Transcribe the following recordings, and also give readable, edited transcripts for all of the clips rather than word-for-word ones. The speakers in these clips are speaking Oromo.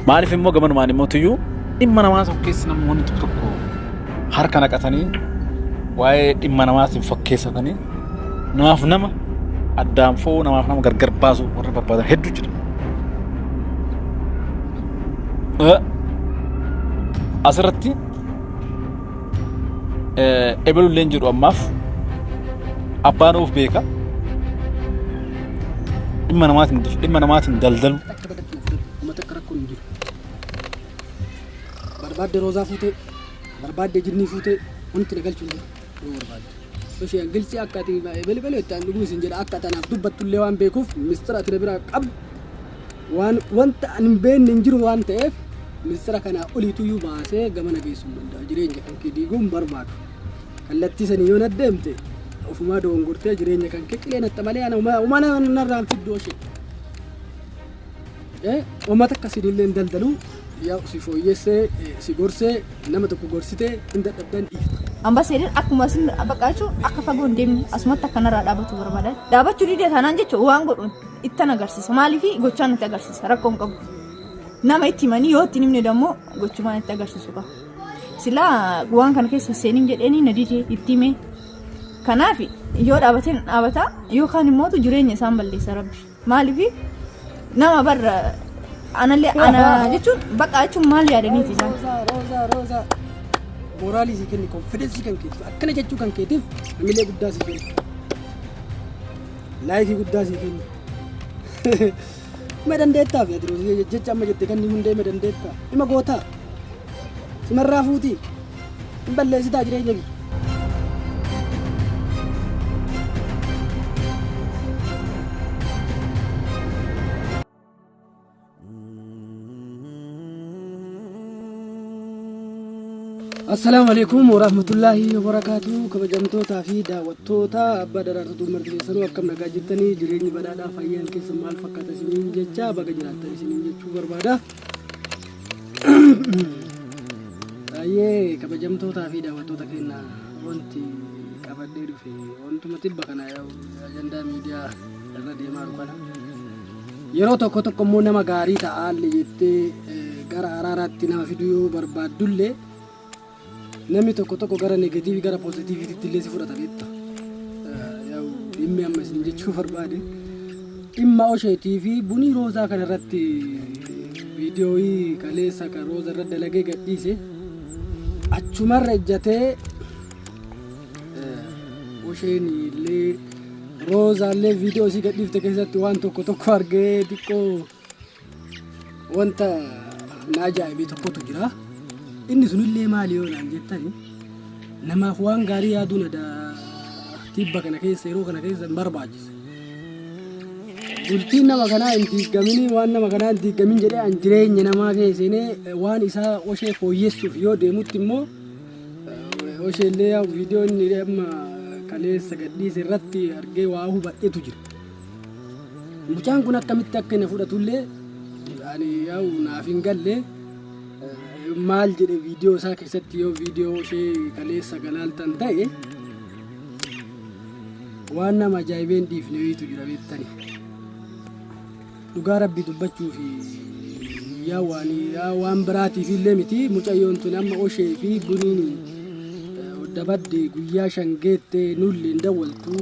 Maaliif immoo gamanumaan immoo tuyyuu dhimma namaa tokko keessa namoonni tokko tokko harka naqatanii waa'ee dhimma namaatiin fakkeessatanii namaaf nama addaan fo'uu namaaf nama gargar baasuu warri barbaadan hedduu jira. Asirratti Ebelulleen jedhu ammaaf abbaan of beeka. Dhimma namaatiin dhimma namaatiin daldalu. Akka badatti na fudhadhu. Uummata akka rakkoon hin jiru. Barbaadde roozaa fuutee, barbaadde jinnii fuutee wanti na galchu hin jiru. Yoo barbaadde. Isheen gilchi akka ati belbelu itti aan dhuguu isin jedha akka ati anaaf dubbattullee waan beekuuf mistira ati na biraa qabdu waan wanta ani hin beekne hin jiru waan ta'eef mistira kanaa oliituyyuu baasee gamana geessuu hin danda'u. Jireenya kan kee diiguu hin barbaadu. Kallattii sanii yoo na deemte ofumaa dogongortee jireenya kan kee qilee natta malee ana uma narraan fiddoo ishee. Uummata akkasiin illee hin daldalu yaa si fooyyessee si gorsee nama tokko gorsitee hin dadhabdan dhiifta. Ambaseedin akkuma isin bakka jechuun akka fagoo hin deemne asumatti akka narraa dhaabatu barbaada. Dhaabachuu didee taanaan jechuun waan godhu ittan agarsiisa. Maaliif gochaan itti agarsiisa rakkoo hin qabu. Nama itti himanii yoo itti hin himne dammoo gochumaan itti agarsiisu qaba. Silaa waan kana keessa seeniin jedheeni na didee itti hime. Kanaaf yoo dhaabateen dhaabata yookaan immoo jireenya isaan balleessa rabbi. Maaliif nama barra anallee ana jechuun bakka jechuun maal yaadaniiti isaan. Roozaa roozaa roozaa mooraalii sii kenni konfiidensii kan keetiif akkana jechuu kan keetiif hamilee guddaa sii kenni. Laayikii guddaa sii kenni. Ima dandeettaa fi ati roozii jecha amma jette kan hundee ima dandeettaa ima gootaa simarraa fuutii hin balleessitaa jireenya kee. Assalaamu alaikum warahmatullaahi wabarakaatu kabajamtootaa fi daawwattoota abbaa daraartuu marti keessanuu akkam nagaa jirtanii jireenyi badhaadhaa fayyaan keessa maal fakkaata isiniin jecha baga jiraattan isiniin jechuu barbaada. Baay'ee kabajamtootaa fi daawwattoota keenya wanti qabadhee dhufe wantuma tibba kana ajandaa miidiyaa irra deemaa jiru kana. Yeroo tokko tokko immoo nama gaarii ta'aallee jettee gara araaraatti nama fiduu yoo barbaaddullee namni tokko tokko gara negatiivii gara poozitiiviitti illee si fudhata beekta. Dhimmi amma isin jechuu barbaade dhimma osheetii fi bunii roozaa kana irratti viidiyooyii kaleessa kan rooza irra dalagee gadhiise achumarra ejjatee osheen illee roozaallee viidiyoo isii gadhiifte keessatti waan tokko tokko argee xiqqoo wanta na ajaa'ibe tokkotu jira. Inni sunillee maali yoo naan jettani namaaf waan gaarii yaaduun aadaa tibba kana keessa yeroo kana keessa hin barbaachisu. Bultiin nama kanaa hin diigaminii waan nama kanaa hin diigamin jedhee an jireenya namaa keessa seenee waan isaa oshee fooyyessuuf yoo deemutti immoo oshee illee viidiyoo inni amma kaleessa gadhiise irratti argee waa hubadhetu jira. Mucaan kun akkamitti akka inni fudhatullee ani yaa'u naaf hin galle maal jedhe viidiyoo isaa keessatti yoo viidiyoo ishee kaleessa galaaltan ta'e waan nama ajaa'ibee hin dhiifne wayiitu jira beektani. Dhugaa rabbii dubbachuu fi yaa waan yaa waan biraatiif illee miti mucayyoon tun amma oshee fi buniin dabadde guyyaa shan geette nullee hin dawwaltu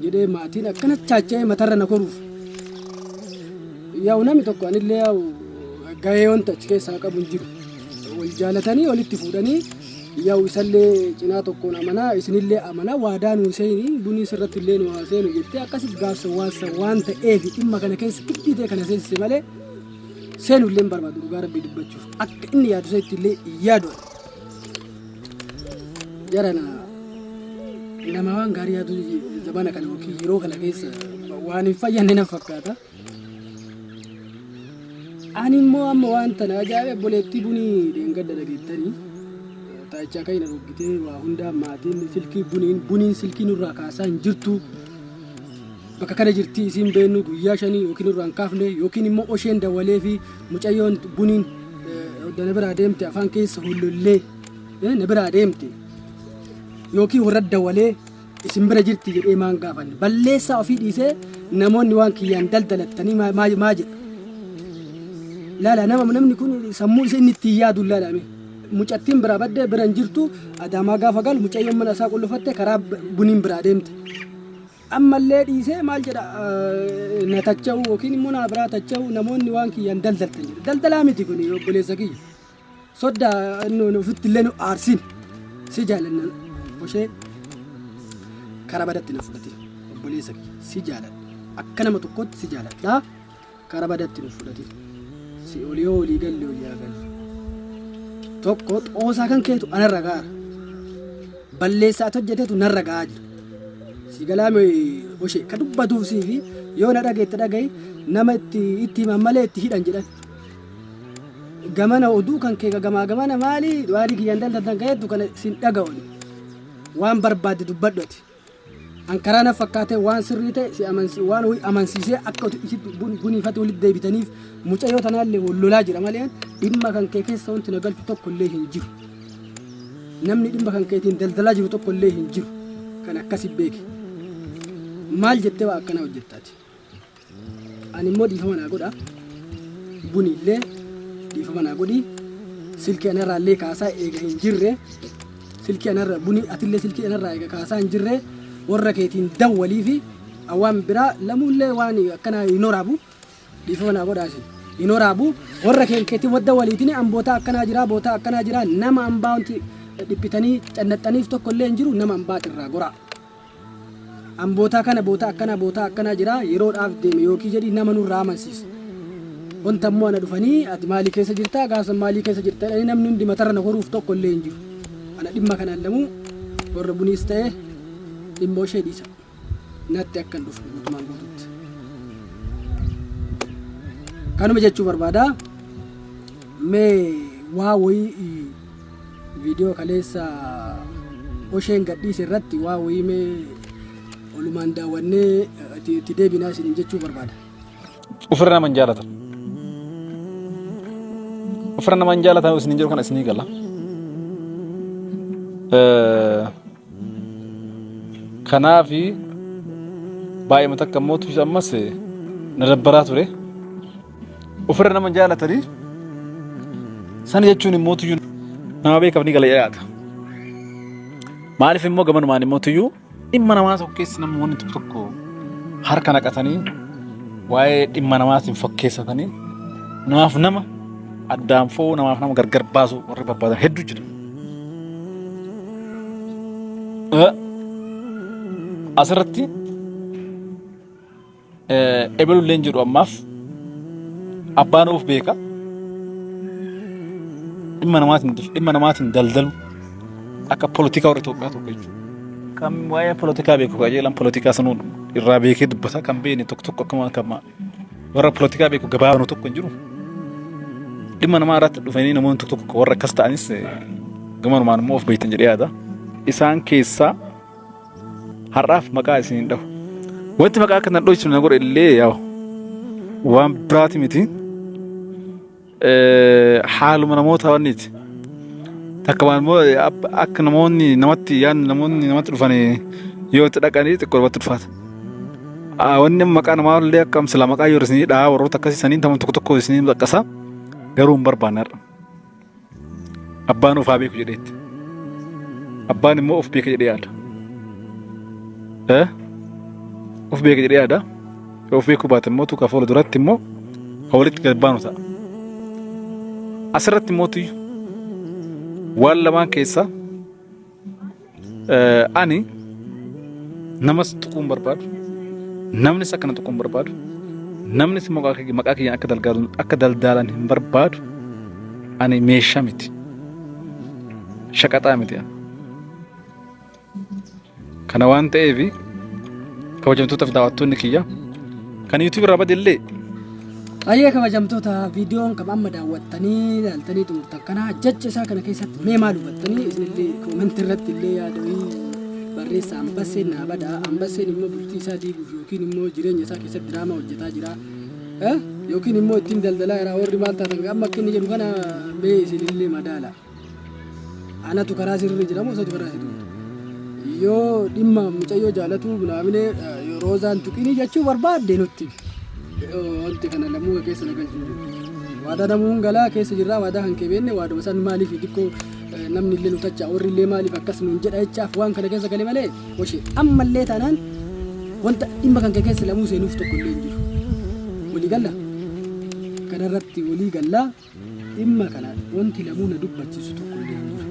jedhee maatiin akkana chaacha'ee matarra na koruuf. Yaa'u namni tokko anillee yaa'u gahee wanta achi keessaa qabu hin jiru. Wal jaalatanii walitti fuudhanii yaa'u isallee cinaa tokkoon amanaa isinillee amanaa waadaa nuu seeni bunii sirratti illee nu haa seenu jettee akkasitti gaafsa waasa waan ta'eef dhimma kana keessa giddii ta'e kana seensise malee seenu illee hin barbaadu dhugaa rabbii dubbachuuf akka inni yaadu seetti illee hin yaadu. Jarana nama waan gaarii yaadu zamana kana yookiin yeroo kana keessa waan hin fayyadne na fakkaata. Ani immoo amma waan tana ajaa'iba obboleettii bunii dheengadda dhageettanii taa'ichaa kan hin argitee waa hundaa maatiin silkii buniin buniin silkii nurraa kaasaa hin jirtu. Bakka kana jirti isiin beennu guyyaa shanii yookiin nurraa hin kaafne yookiin immoo osheen dawwalee fi mucayyoon buniin na biraa deemte afaan keessa hollollee na biraa deemte yookiin warra dawwalee isin bira jirti jedhee maan gaafanne balleessaa ofii dhiisee namoonni waan kiyyaan daldalattanii maa jedha. Laala nama namni kun sammuu isa inni ittiin yaadu laalame. Mucattiin biraa baddee bira hin jirtu Adaamaa gaafa galu mucayyoon mana isaa qullufatte karaa buniin biraa deemte. Ammallee dhiisee maal jedha na tacha'u yookiin immoo na biraa tacha'u namoonni waan kiyyaan daldaltan jedha. Daldalaa miti kun obboleessa kiyya. Soddaa inni ofitti illee nu aarsin si jaalanna oshee karaa badatti na fudhate obboleessa kiyya si jaaladha. Akka nama tokkotti si jaaladha karaa badatti nu fudhate. Si olii yoo olii galle olii haa galle. Tokko xoosaa kan keetu anarra gaara. Balleessaa ati hojjetetu narra ga'aa jira. Si galaame oshee ka dubbatuuf sii fi yoo na dhageette dhaga'i nama itti itti himan malee itti hidhan jedhan. Gamana oduu kan kee gamaa gamana maali waadii kiyyaan daldaltan ka'eettu kana sin dhaga'u. Waan barbaadde dubbadhu ati. An karaa na fakkaatee waan sirrii ta'e si amansi waan wayii amansiisee akka isitti buniifatti walitti deebitaniif mucayyoo tanaallee wal lolaa jira malee dhimma kan kee keessa wanti na galchu tokko illee hin jiru. Namni dhimma kan keetiin daldalaa jiru tokko illee hin jiru. Kan akkasi beeke. Maal jettee waa akkanaa hojjettaati? Ani immoo dhiifama naa godha. Buni illee dhiifama naa godhi. Silkii anarraa illee kaasaa eega hin jirre. Silkii anarra buni atillee silkii anarraa eega kaasaa hin jirre. Warra keetiin dawwalii fi waan biraa lamuullee waan akkanaa hin horaabu. Dhiifama naa godhaa isin. Hin horaabu. Warra keetiin wadda waliitiin an bootaa akkanaa jira bootaa akkanaa jira nama ambaa wanti dhiphitanii cannaxxaniif tokko illee hin jiru nama ambaatirraa goraa. An bootaa kana bootaa akkanaa bootaa akkanaa jira yeroodhaaf deeme yookiin jedhi nama nurraa amansiisa. Wanta immoo ana dhufanii ati maalii keessa jirtaa gaafsan maalii keessa jirta jedhanii namni hundi matarra na koruuf tokko illee hin jiru. Ana dhimma kanaan lamuu warra buniis ta'e dhimma ishee dhiisa. Natti akka hin dhufne guutumaan guututti. Kanuma jechuu barbaada. Mee waa wayii viidiyoo kaleessa osheen gadhiise irratti waa wayii mee olumaan daawwannee itti deebinaa isiniin jechuu barbaada. Ofirra nama hin jaalatan. Ofirra nama hin jaalatan isiniin jedhu kana isinii gala. Kanaafi baay'ee takka immoo ammas na dabbaraa ture. Ofirra nama hin jaalatanii sana jechuun immoo tuyyuu nama beekaaf ni gala yaada. Maaliif immoo gamanumaan immoo tuyyuu dhimma namaa tokko keessa namoonni tokko tokko harka naqatanii waa'ee dhimma namaatiin fakkeessatanii namaaf nama addaan fo'uu namaaf nama gargar baasuu warri barbaadan hedduu jira. Asirratti Ebelulleen jedhu ammaaf abbaan of beeka. Dhimma namaatiin dhimma namaatiin daldalu akka polotikaa warra Itoophiyaa tokko jechuudha. Kan waa'ee polotikaa beeku qajeelaan polotikaa sanuu irraa beekee dubbata kan beekne tokko tokko akkuma akkama warra polotikaa beeku gabaabanu tokko hin jiru. Dhimma namaa irratti dhufanii namoonni tokko tokko warra akkas ta'anis gamanumaan immoo of beektan jedhee yaada. Isaan keessaa Har'aaf maqaa isin hin dhahu. Wanti maqaa akka nan dhoysinu na godhe illee yaa'u waan biraati miti. Haaluma namoota wanniiti. Takka waan immoo akka namoonni namatti yaadni namoonni namatti dhufan yoo itti dhaqanii xiqqoo namatti ulfaata. Wanni maqaa namaa illee akka silaa maqaa yoo isinii dhahaa warroota akkasii saniin ta'an tokko tokko isinii dhaqqasa garuu hin barbaanne har'a. Abbaan of haa beeku jedheetti. Abbaan immoo of beeka jedhee yaada. Eh? Of beeka jedhee yaada. Yoo of beekuu baate immoo tuqa fuula duratti immoo kan walitti gad baanu ta'a. Asirratti immoo waan lamaan keessaa Ani namas tuquu hin barbaadu. Namnis akka na tuquu hin barbaadu. Namnis maqaa kiyyaan akka dalgaalu akka daldaalan hin barbaadu. Ani meeshaa miti. Shaqaxaa miti. ani. Kana waan ta'eef kabajamtootaaf daawwattoonni kiyya kan YouTube irraa bade illee Baay'ee kabajamtoota viidiyoon kam amma daawwattanii ilaaltanii xumurtan kana jecha isaa kana keessatti mee maal hubattanii isinillee koomentii irratti illee yaada wayii barreessa ambasseen naa bada ambasseen immoo bultii isaa diiguuf yookiin immoo jireenya isaa keessatti diraamaa hojjetaa jira yookiin immoo ittiin daldalaa jira warri maal taatan amma akka inni jedhu kana mee isinillee madaala. Anatu karaa sirrii jira moo isatu karaa sirrii jira? Yoo dhimma mucayyoo jaalatuu minaamine roozaan tuqinii jechuu barbaadde nutti. Wanti kana lammuu keessa na galchu hin jiru. Waadaa namuun galaa keessa jirraa waadaa kan kee beenne waaduma san maaliif xiqqoo namni illee nu tacha warri illee maaliif akkas nuun jedha jechaaf waan kana keessa gale malee oshee ammallee taanaan wanta dhimma kan kee keessa lamuu seenuuf tokko illee hin jiru. Walii galla kanarratti walii gallaa dhimma kana wanti lamuu na dubbachiisu tokko illee hin jiru.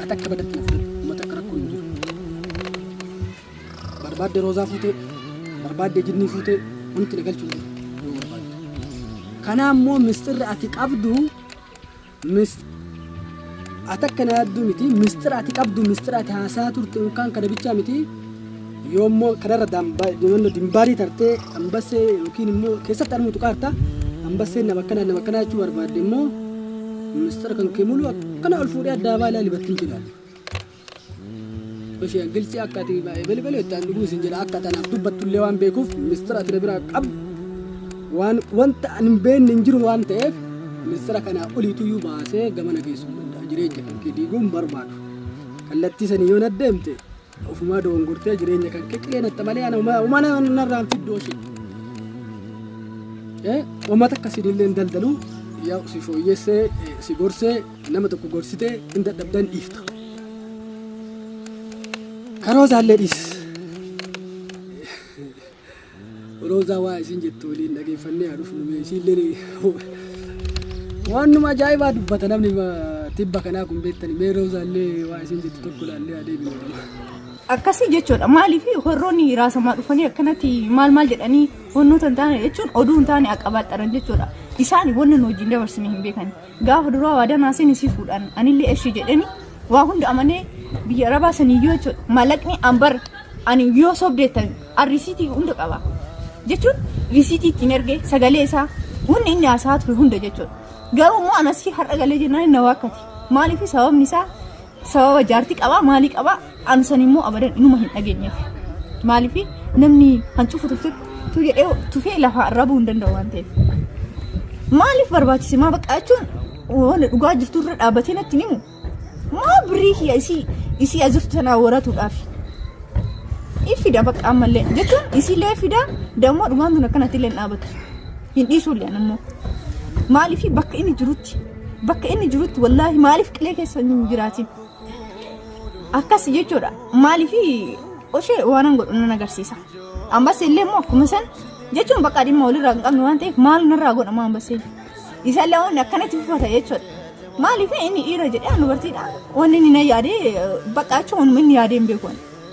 Ati akka badatti na fudhadhu uummata akka rakkoon hin jiru. Barbaadde roozaa fuutee barbaadde jinnii fuutee wanti na galchu hin jiru yoo barbaadde. Kanaa immoo misxirri ati qabdu ati akka na yaadduu miti misxira ati qabdu misxira ati haasaa turte yookaan kana bichaa miti yoo immoo kanarra dimbaarii tartee ambassee yookiin immoo keessatti armutu qaarta ambassee nama akkanaa nama akkanaa jechuu barbaadde immoo misxira kan kee mulu akkana ol fuudhee addaa baa ilaali battiin jedhaan. Isheen gilchi akka ati belbelu itti aan dhuguu isin jedha akka tanaaf dubbattullee waan beekuuf mistira ati na biraa qabdu waan wanta ani hin beekne hin jiru waan ta'eef mistira kanaa oliituyyuu baasee gamana geessuu hin danda'a jireenya kan kee diiguu hin barbaadu. Kallattii sanii yoo naddeemte ofumaa dogongortee jireenya kan kee qilee natta malee ana uma narraan fiddoo ishee. Uummata akkasiin illee hin daldalu yaa si fooyyessee si gorsee nama tokko gorsitee hin dadhabdan dhiifta. Karoozaallee dhiis. Roozaa waa isin jettu waliin dhageeffannee haa dhufnu mee isiillee waan numa ajaa'ibaa dubbata namni tibba kanaa kun beektani mee roozaallee waa isin jettu tokko ilaallee haa deebinu. Akkasii jechuudha. Maaliif warroonni raasamaa dhufanii akkanatti maal maal jedhanii wannoota hin taane jechuun oduu hin taane aqabaaxaran jechuudha. Isaan wanna nu wajjin dabarsine hin beekan. Gaafa duraa waadaa naaseen isii fuudhan anillee eshi jedheni waa hunda amanee biyya arabaa saniyyuu jechuudha. Mallaqni ambar ani yoo sobdeettan an risiitii hunda qaba. Jechuun risiitii ittiin erge sagalee isaa wanni inni haasa'aa ture hunda jechuudha. Garuu immoo anasii har'a galee jennaan na waakkate. Maaliif sababni isaa sababa jaartii qabaa maalii qabaa an san immoo abadan inuma hin dhageenyeef. Maaliif namni hancufa tufte tu jedhee tufee lafa arrabuu hin danda'u waan ta'eef. Maaliif barbaachise maa bakka jechuun waan dhugaa jirtu irra dhaabbatee natti hin himu. Maa birrii kiyya isii isii as jirtu tanaa waratuudhaaf. Fida bakka ammallee jechuun isiillee fida dammoo dhugaan tun akkanatti illee hin dhaabattu. Hin dhiisuullee ammoo. Maaliif bakka inni jirutti bakka inni jirutti wallaahi maaliif qilee keessa hin jiraatin. Akkas jechuudha. Maaliif oshee waan godhu nan agarsiisa. Ambas illee immoo akkuma san jechuun bakka dhimma walirraa hin qabnu waan ta'eef maal narraa godhama ambasee. Isallee waan akkanatti fufata jechuudha. Maaliif inni dhiira jedhee ani dubartiidha. Wanni inni na yaadee bakka jechuun inni yaadee hin beeku.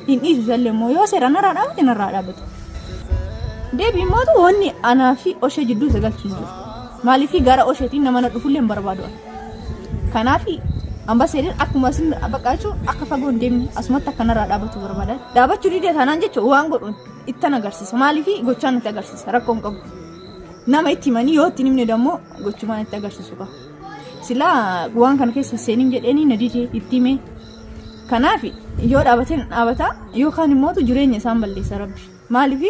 Hin dhiisu isallee immoo yoo seera narraa dhaabate narraa dhaabatu. Deebi immoo wanni anaa fi oshee jidduu isa galchu hin jiru. Maaliif gara osheetiin nama na dhufullee hin barbaadu. Kanaaf ambaseedin akkuma isin bakka jechuun akka fagoo hin deemne asumatti akka narraa dhaabatu barbaada. Dhaabachuu didee taanaan jechuun waan godhu ittan agarsiisa. Maaliif gochaan itti agarsiisa rakkoo hin qabu. Nama itti himanii yoo itti hin himne dammoo gochumaan itti agarsiisu qaba. Silaa waan kana keessa seeniin jedheeni na didee itti himee. Kanaaf yoo dhaabateen dhaabata yookaan immoo jireenya isaan balleessa rabbi. Maaliif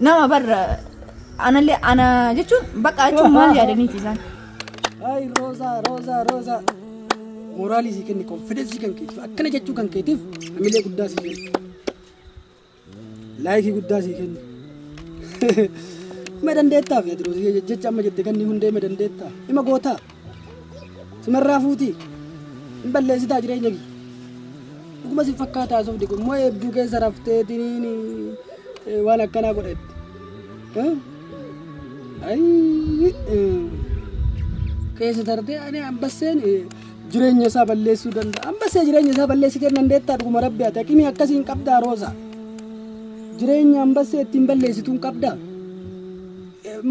nama barra anallee ana jechuun bakka jechuun maal yaadaniiti isaan. Ay Roozaa Roozaa Roozaa mooraalii sii kenni confidence kan keetiif akkana jechuu kan keetiif hamilee guddaa sii kenni. Like guddaa sii kenni. Ima dandeettaaf ati Roozii jecha amma jette kanni hundee ima dandeettaa ima gootaa simarraa fuutii hin balleessitaa jireenya kiyya. Dhuguma si fakkaataa sobdi kun moo eebjuu keessa raftee tiniin waan akkanaa godhette. Ayii keessa tartee ani ambasseen jireenya isaa balleessuu danda'a. Ambassee jireenya isaa balleessitee dandeettaa dhuguma rabbi ati haqimii akkasii hin qabdaa Rooza. Jireenya ambassee ittiin balleessituu hin qabdaa.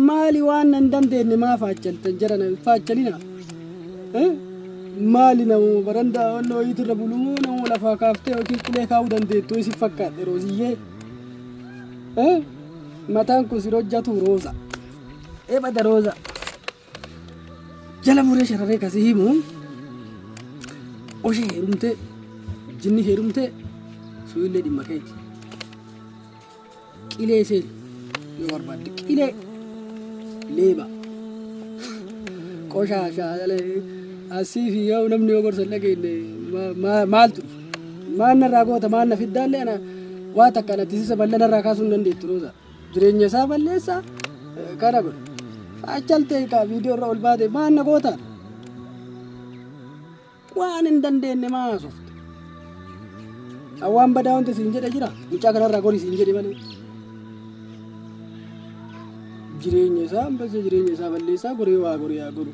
Maali waan hin dandeenye maa faachaltan jedhan faachalina. Maali nama barandaa wanna wayiitu irra buluu nama lafaa kaaftee yookiin qilee kaa'uu dandeettu isin fakkaadhe Rooziyyee. Mataan kun si hojjatu Rooza. Eebada Rooza. Jala muree shararee kasi himu oshee heerumtee jinni heerumtee suyillee dhimma keeti. Qilee seeni yoo barbaadde qilee leeba. Qoshaashaa asii fi yoo namni yoo gorsa hin dhageenye maaltu dhufa? Maal narraa goota maal na fiddaallee ana waa takka anatti sisa bal'aa narraa kaasuu hin dandeettu Rooza. Jireenya isaa balleessaa kana godhe. Faachaltee kaa viidiyoo irra ol baate maan na gootaan? Waan hin dandeenye maa haasofte? Waan badaa wanti siin jedhe jira. Mucaa kanarraa gorii siin jedhe malee. Jireenya isaa ambasee jireenya isaa balleessaa goree waa goree haa godhu.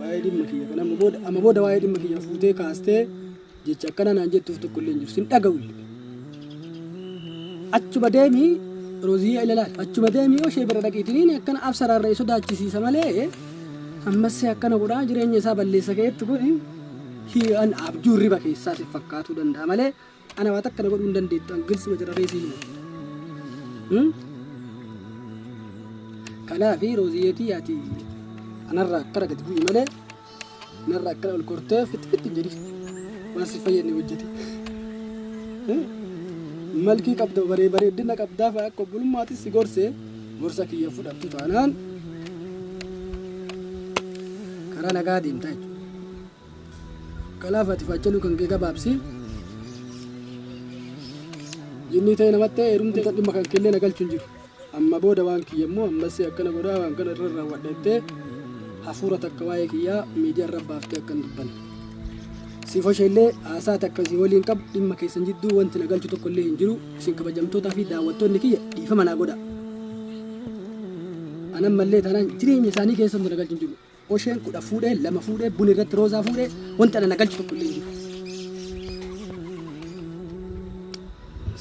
Waa'ee dhimma kiyya kana amma booda amma booda waa'ee dhimma kiyya fuutee kaastee jecha akkana naan jettuuf tokko illee hin jiru. Sin dhaga'u illee. Achuma deemii Rooziyyaa ilalaal. Achuma deemii yoo ishee bira dhaqiitiin akkana absaraarra sodaachisiisa malee ammas akkana godhaa jireenya isaa balleessa keetti kun an abjuu riba keessaa si fakkaatuu danda'a malee ana waan akkana godhuu hin dandeettu an gilsuma jararee si hima. Kanaaf Rooziyyeetii ati anarraa akkana gadi bu'i malee narraa akkana ol kortee fitti fitti hin jedhi waan si fayyadne hojjete. Malkii qabda baree bareeddina qabdaa fa'a akka obbolummaatti si gorsee gorsa kiyya fudhattu taanaan karaa nagaa deemtaa jechuudha. Kanaaf ati faccaluu kan kee gabaabsi. Jinnii ta'e namatti ta'e heerumte dhimma kan kellee na galchu hin jiru. Amma booda waan kiyya immoo ammas akkana godhaa waan kana irra raawwadha jettee hafuura takka waa'ee kiyyaa miidiyaa irra baaftee akka hin dubbanne. Siif oshe illee haasaa takka si waliin qabu dhimma keessan jidduu wanti na galchu tokko illee hin jiru. Isin kabajamtootaa fi daawwattoonni kiyya dhiifama naa godha. Anan mallee taanaan jireenya isaanii keessa wanti na galchu hin jiru. Osheen 10 fuudhee 2 fuudhee buni irratti roozaa fuudhee wanti ana na galchu tokko illee hin jiru.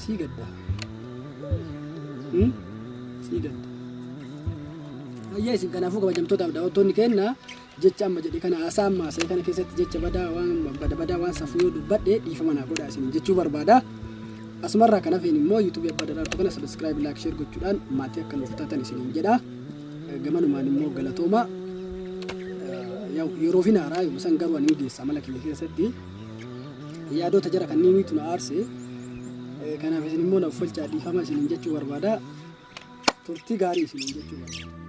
Sii gadda. Sii gadda. Ayyaa isin kanaafuu kabajamtootaaf daawwattoonni keenya jecha amma jedhe kana haasaa amma haasa'e kana keessatti jecha badaa waan bada badaa waan safuu yoo dubbadhe dhiifama naa godhaa isin jechuu barbaada. Asumarraa kan hafeen immoo yuutuubii Abbaa Daraartuu kana subscribe like share gochuudhaan maatii akka nuuf taatan isiniin jedha. Gamanumaan immoo galatooma. Yeroo fi naaraa yoo san garuu ani hin geessa mala kiyya keessatti yaadota jara kanniiniitu na aarse. Kanaaf isin immoo na uffolchaa dhiifama isiniin jechuu barbaada. Turtii gaarii isiniin jechuu barbaada.